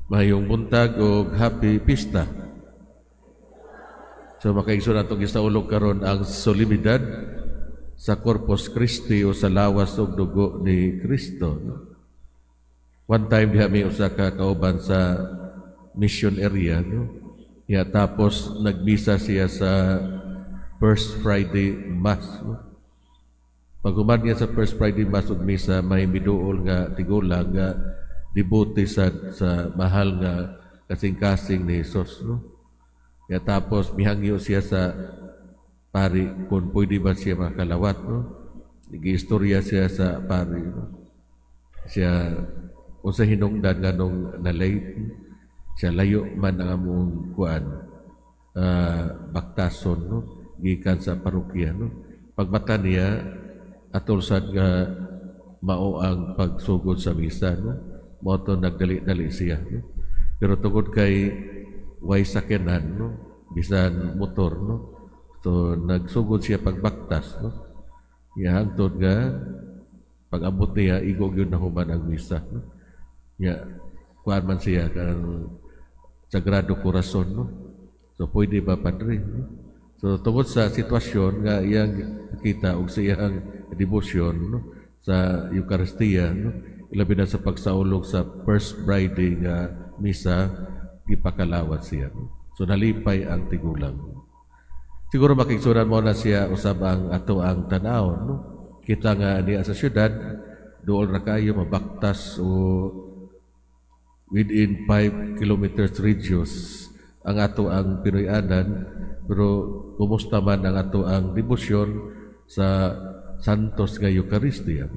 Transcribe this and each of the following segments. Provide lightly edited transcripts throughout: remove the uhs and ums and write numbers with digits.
Maayong buntag og happy pista. So makaigsoon, atong gisaulog karon ang solemnidad sa Corpus Christi o sa lawas ug dugo ni Kristo. No? One time diha may usa ka kauban sa mission area, no? Ya, tapos nagmisa siya sa First Friday Mass. No? Pag human niya sa First Friday Mass ug misa, may miduol nga tigulang nga devotee sa mahal nga kasing-kasing ni Jesus. No? Ya, tapos mihangyo siya sa pari kung pwede ba siya makalawat. No? Giistorya siya sa pari. No? Siya, kung sa hinungdan nga nung na-late, siya layo man ang among kuan, baktason, no? Gikan sa parokya. No? Pagmata niya, atol sad nga mao ang pagsugod sa misa. No? Mao to nagdali-dali siya. No? Pero tungod kay way sakyanan, no? Bisan motor, no? So nagsugod siya pagbaktas, no? Ya, hangtod nga pag-abot niya igo gyud na human ang misa, no? Ya, kuan man siya kanang Sagrado Corazon, no? So pwede ba, Padre, no? So tungod sa sitwasyon nga iyang kita og sa iyang debosyon, no, sa Eucharistia, no, ilabi na sa pagsaulog sa First Friday nga misa, gipakalawat siya. No? So nalipay ang tigulang. Siguro makaigsuonan mao na siya usab ang ato ang tanaw, no? Kita nga niya sa syudad, duol ra kayo mabaktas o within 5 kilometers radius ang ato ang Pinoy-anan, pero kumusta man ang ato ang debosyon sa Santos nga Eucharistia?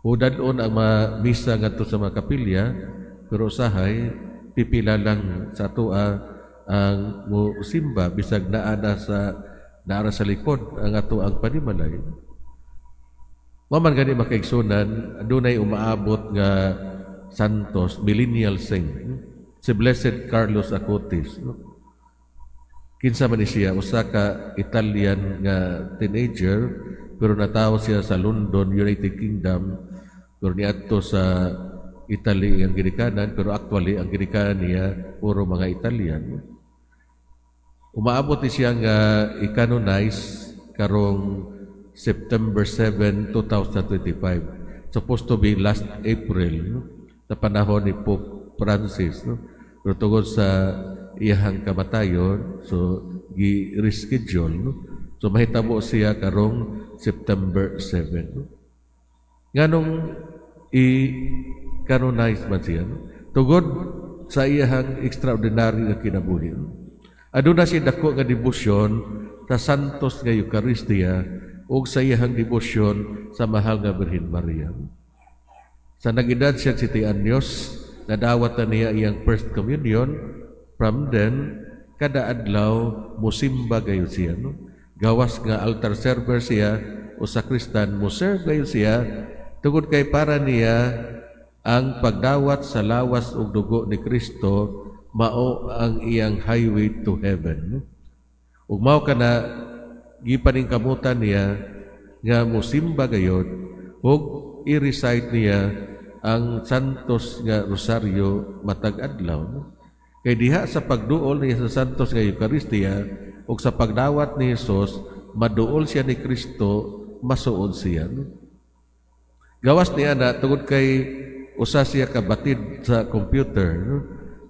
O dadon ang mga misa ngadto sa mga kapilya, pero usahay pipila lang sa atoa ang musimba bisag naa na sa naara sa likod ang ato ang panimalay. Mao man gani, makaigsunan, adunay umaabot nga santos, millennial saint, si Blessed Carlos Acutis. No? Kinsa man ni siya? Usa ka Italian nga teenager pero natawo siya sa London, United Kingdom, pero niadto sa Italy ang ginikanan, pero actually ang ginikanan niya puro mga Italian. Umaabot ni siya nga i-canonize karong September 7, 2025. Supposed to be last April, no? Sa panahon ni Pope Francis. No? Pero tungod sa iyahang kamatayon, so gi-reschedule. No? So mahitabo siya karong September 7. No? Nganong i-canonize man siya? No? Tungod sa iyahang extraordinary nga kinabuhi. No? Aduna siya dako nga debosyon sa Santos nga Eucharistia ug sa iyahang debosyon sa mahal nga Birhen Maria. Sa nag-edad siya 7 anyos, nadawat na niya iyang first communion. From then, kada adlaw musimba gayud siya. No? Gawas nga altar server siya o sakristan, mo serve gayud siya tungod kay para niya ang pagdawat sa lawas ug dugo ni Kristo mao ang iyang highway to heaven. No? Ug mao kana gipaningkamutan niya nga musimba gayod ug i-recite niya ang Santos nga Rosaryo matag adlaw. No? Kay diha sa pagduol niya sa Santos nga Eucharistia ug sa pagdawat ni Jesus, maduol siya ni Kristo, masuod siya. No? Gawas niya na tungod kay usa siya kabatid sa computer, no?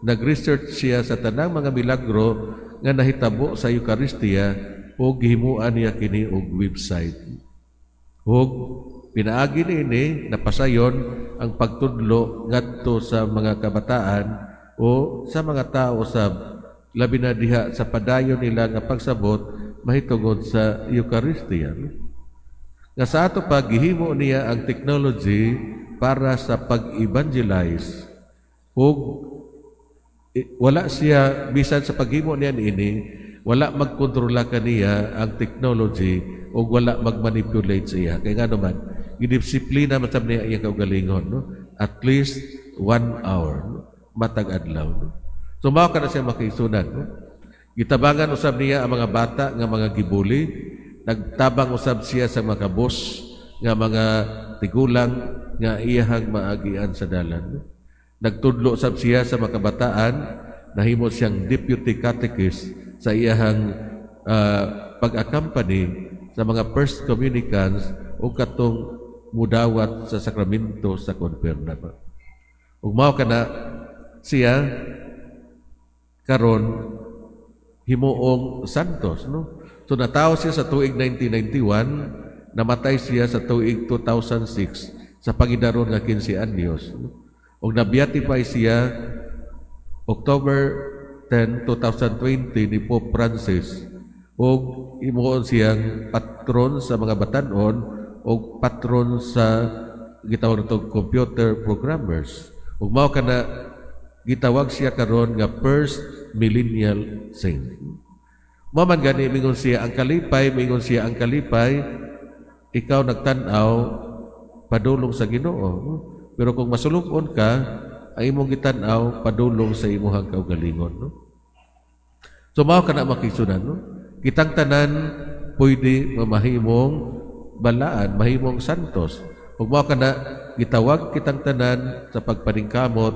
Nag-research siya sa tanang mga milagro nga nahitabo sa Eucharistia ug gihimuan niya kini og website. Ug pinaagi niini napasayon ang pagtudlo ngadto sa mga kabataan o sa mga tao sa labi na diha sa padayon nila nga pagsabot mahitungod sa Eucharistia. Nga sa ato pa gihimo niya ang technology para sa pag-evangelize ug wala siya, bisan sa paghimo niya niini, wala magkontrola kaniya ang technology o wala magmanipulate sa iya. Kaya nga naman, gidisiplina man sab niya iyang kaugalingon, no? At least one hour, no? Matag adlaw. No? So mao kana siya, makaigsunan. No? Gitabangan usab niya ang mga bata nga mga gibuli, nagtabang usab siya sa mga kabos nga mga tigulang nga iyahang maagian sa dalan. No? Nagtudlo sab siya sa mga kabataan, nahimo siyang deputy catechist sa iyahang pag-accompany sa mga first communicants o katong mudawat sa sakramento sa konfirma. Ug mao kana siya karon himuong santos, no? So natawo siya sa tuig 1991, namatay siya sa tuig 2006 sa pangidaron nga 15 anyos, no? Ug na-beatify siya October 10, 2020 ni Pope Francis ug himuon siyang patron sa mga batanon ug patron sa gitawag natong computer programmers. Ug mao kana gitawag siya karon nga first millennial saint. Mao man gani mingon siya ang kalipay, mingon siya ang kalipay ikaw nagtan-aw padulong sa Ginoo. Pero kung masulub-on ka, ang imong gitan-aw padulong sa imuhang kaugalingon, no? So mao kana, mga kaigsuonan, no? Kitang tanan pwede mamahimong balaan, mahimong santos. Ug mao kana gitawag kitang tanan sa pagpaningkamot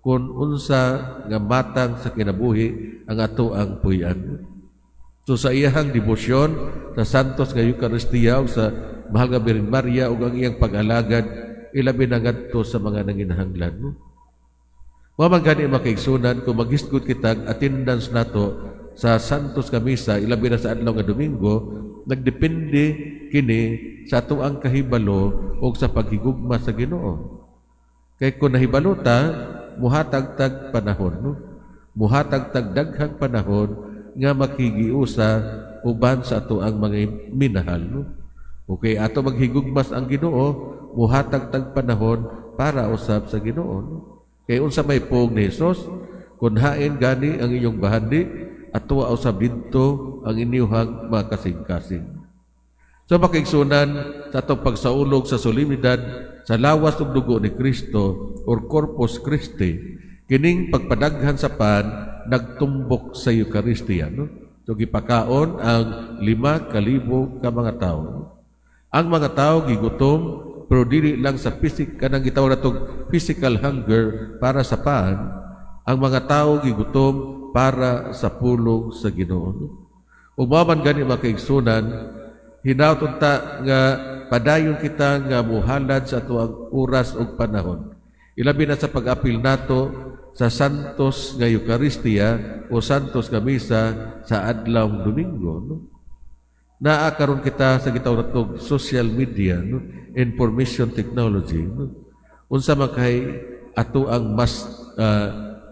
kung unsa nga matang sa kinabuhi ang ato ang puy-an. So sa iyahang debosyon sa Santos nga Eucharistia ug sa Mahal nga Birhen Maria ug ang iyang pag-alagad ilabi na ngadto sa mga nanginahanglan, no? Mao man gani, mga kaigsuonan, kung maghisgot kitag attendance nato sa Santos nga Misa, ilabi na sa adlaw nga Domingo, nagdepende kini sa ato ang kahibalo o sa paghigugma sa Ginoo. Kay kung nahibalo ta, muhatag tag panahon, no? Muhatag tag daghang panahon nga makigiusa uban sa ato ang mga minahal, no? Okay, ato maghigugmas ang Ginoo, muhatag tag panahon para usab sa Ginoo, no? Kay unsa may pulong ni Jesus, "Kung hain gani ang inyong bahandi, ato usab didto ang inyong mga kasing-kasing." So mga kaigsuonan, sa atong pagsaulog sa solemnidad sa lawas ug dugo ni Kristo or Corpus Christi, kining pagpadaghan sa pan nagtumbok sa Eucharistia, no? So gipakaon ang 5,000 ka mga tawo. Ang mga tao gigutom, pero dili lang sa physic kanang gitawag natong physical hunger para sa pan, ang mga tao gigutom para sa pulong sa Ginoo. Ug mao man gani, mga kaigsuonan, hinaut unta nga padayon kita nga muhalad sa atoang oras ug panahon. Ilabi na sa pag-apil nato sa Santos nga Eucharistia o Santos nga Misa sa adlaw Domingo, no? Naa karon kita sa gitawag natong social media, no? Information technology, no? Unsa man kay ato ang mas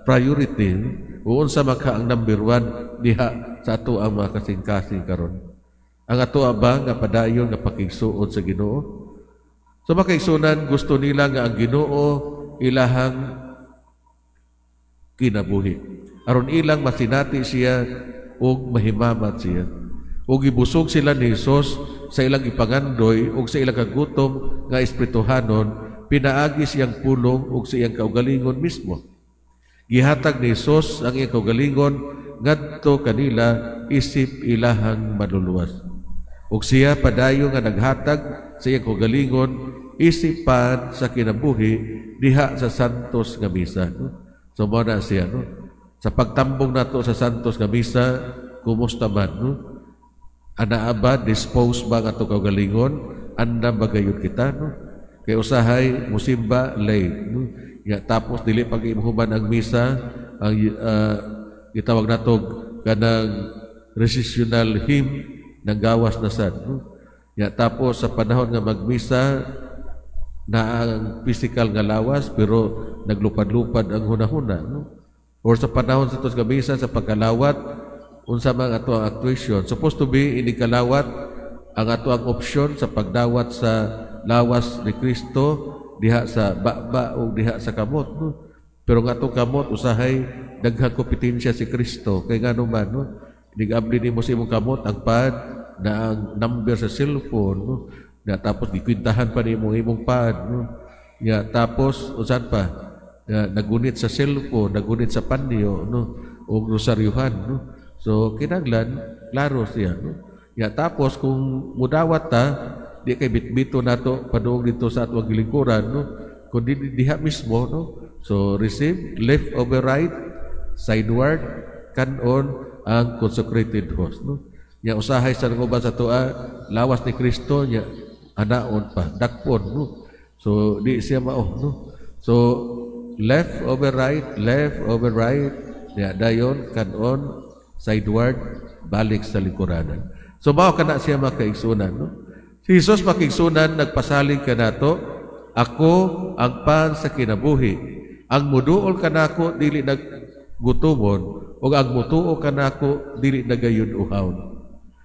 priority, no? O unsa man ka ang number one diha sa ato ang mga kasing-kasing karon? Ang ato ba nga padayon nga pakigsuod sa Ginoo? So mga kaigsuonan, gusto nila nga ang Ginoo ilahang kinabuhi. Aron ilang masinati siya ug mahimamat siya. Ug gibusog sila ni Hesus sa ilang ipangandoy ug sa ilang kagutom nga espirituhanon pinaagi siyang pulong ug sa iyang kaugalingon mismo. Gihatag ni Hesus ang iyang kaugalingon ngadto kanila isip ilahang manluluwas. Ug siya padayon nga naghatag sa iyang kaugalingon isip pan sa kinabuhi diha sa Santos nga Misa, no? So mao na siya, no? Sa pagtambong nato sa Santos nga Misa, kumusta man, no? Anaa ba, dispose ba ang ato kaugalingon? Andam ba gayud kita, no? Kay usahay musimba late, no? Ya, tapos dili pag imuhuman ang misa, ang gitawag nato kanang recessional hymn ng gawas na sad, no? Ya, tapos sa panahon nga magmisa na ang physical nga lawas pero naglupad-lupad ang hunahuna, no? Or sa panahon sa tos misa, sa pagkalawat, unsa man ato ang actuation? Supposed to be ini kalawat ang ato ang opsyon sa pagdawat sa lawas ni Kristo diha sa baba o diha sa kamot, no? Pero nga atong kamot usahay daghang kompetensya si Kristo, kay ngano man, no, nigabli nimo sa imong kamot ang pad na ang number sa cellphone, no? Ya, tapos gikwintahan pa nimo ang imong pad, no? Ya, tapos usan pa ya, nagunit sa cellphone, nagunit sa panyo, no, o rosaryuhan, no? So kinahanglan klaro siya, no? Ya, tapos kung mudawat ta, di kay bitbito nato padung dito sa atong gilingkuran, no, kundi diha mismo, no? So receive left over right, sideward, kanon ang consecrated host, no? Nya usahay sa uban sa atoa, lawas ni Kristo nya anaon pa, dakpon, no? So di siya mao, no? So left over right, left over right, nya dayon kanon, sideward, balik sa lingkuranan. So mao kana siya, mga kaigsunan, no? Si Jesus, mga kaigsunan, nagpasalig kanato, "Ako ang pan sa kinabuhi. Ang muduol kanako dili na gutumon ug ang mutuo kanako dili na gayud uhawon."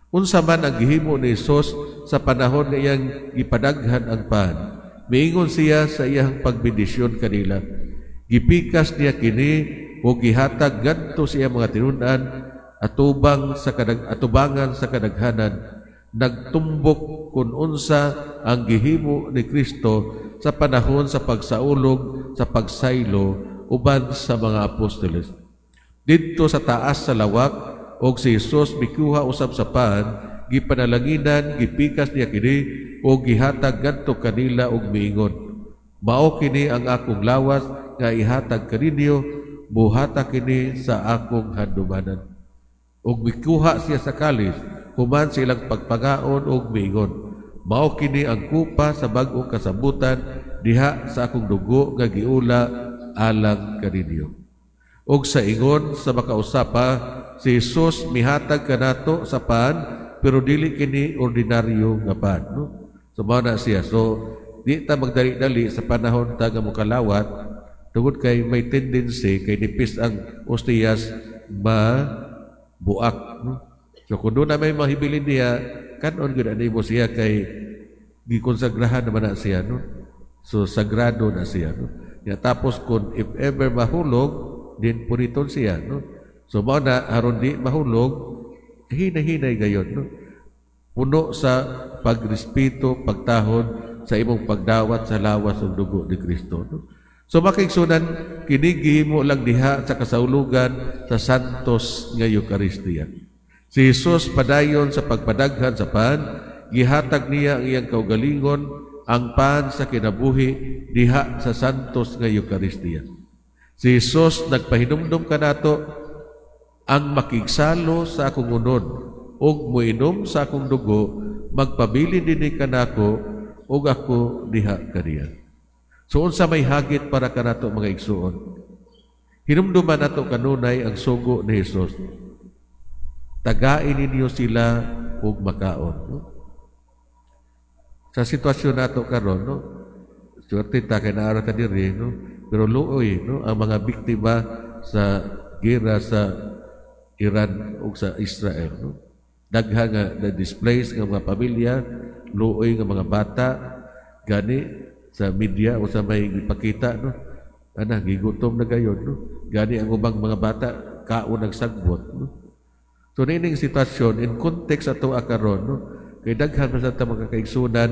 Unsa man ang gihimo ni Jesus sa panahon nga iyang gipadaghan ang pan, miingon siya sa iyang pagbendisyon kanila. Gipikas niya kini ug gihatag ngadto sa iyang mga tinun-an atubang sa kadag atubangan sa kadaghanan. Nagtumbok kung unsa ang gihimo ni Kristo sa panahon sa pagsaulog sa pagsaylo uban sa mga apostoles. Didto sa taas sa lawak, og si Jesus mikuha usab sa pan, gipanalanginan, gipikas niya kini ug gihatag ngadto kanila ug miingon, "Mao kini ang akong lawas nga ihatag kaninyo, buhata kini sa akong handumanan." Ug mikuha siya sa kalis human sa ilang pagpangaon ug miingon, "Mao kini ang kupa sa bag-ong kasabutan diha sa akong dugo nga giula alang kaninyo." Ug sa ingon sa makausapa, si Jesus mihatag kanato sa pan, pero dili kini ordinaryo nga pan, no? So mao na siya. So di ta magdali-dali sa panahon ta nga mokalawat tungod kay may tendency kay nipis ang ostiyas ma buak, no? So kung doon na may mahibilin niya, kanon gyud ani mo siya kay gikonsagrahan naman na siya, no? So sagrado na siya, no? Ya, tapos kung if ever mahulog din puniton siya, no? So mao na, aron di mahulog, hinay-hinay gayon, no? Puno sa pagrespeto, pagtahod sa imong pagdawat sa lawas ug dugo ni Kristo, no? So mga kaigsunan, kini gihimo lang diha sa kasaulugan sa Santos nga Eucharistia. Si Jesus padayon sa pagpadaghan sa pan, gihatag niya ang iyang kaugalingon, ang pan sa kinabuhi, diha sa Santos nga Eucharistia. Si Jesus nagpahinumdum kanato, "Ang makigsalo sa akong unod ug moinom sa akong dugo magpabilin dinhi kanako ug ako diha kaniya." So unsa may hagit para kanato, mga igsuon? Hinumduman nato kanunay ang sugo ni Jesus. "Tagain ninyo sila ug makaon." No? Sa sitwasyon nato karon, no? Swerte ta kay naa ra ta diri, no? Pero luoy, no, ang mga biktima sa gira sa Iran ug sa Israel, no? Daghan nga na-displace nga mga pamilya, luoy nga mga bata, gani sa media o sa may ipakita, no? Ana, gigutom na gayon, no? Gani ang ubang mga bata kaon ng sagbot, no? So niining sitwasyon in context ato karon, no? Kay daghan man sa ta mga kaigsunan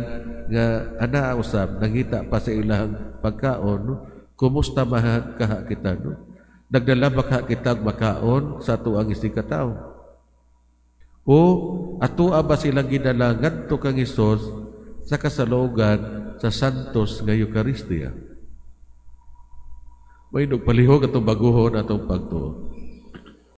nga ana usab nangita pa sa ilang pagkaon, no? Kumusta man kaha kita, no? Nagdala ba kaha kita og makaon sa ato ang isig katawo? O ato ba silang gidala ngadto kang Hesus sa kasalogan sa Santos nga Eucharistia? May palihog atong baguhon atong pagtuo.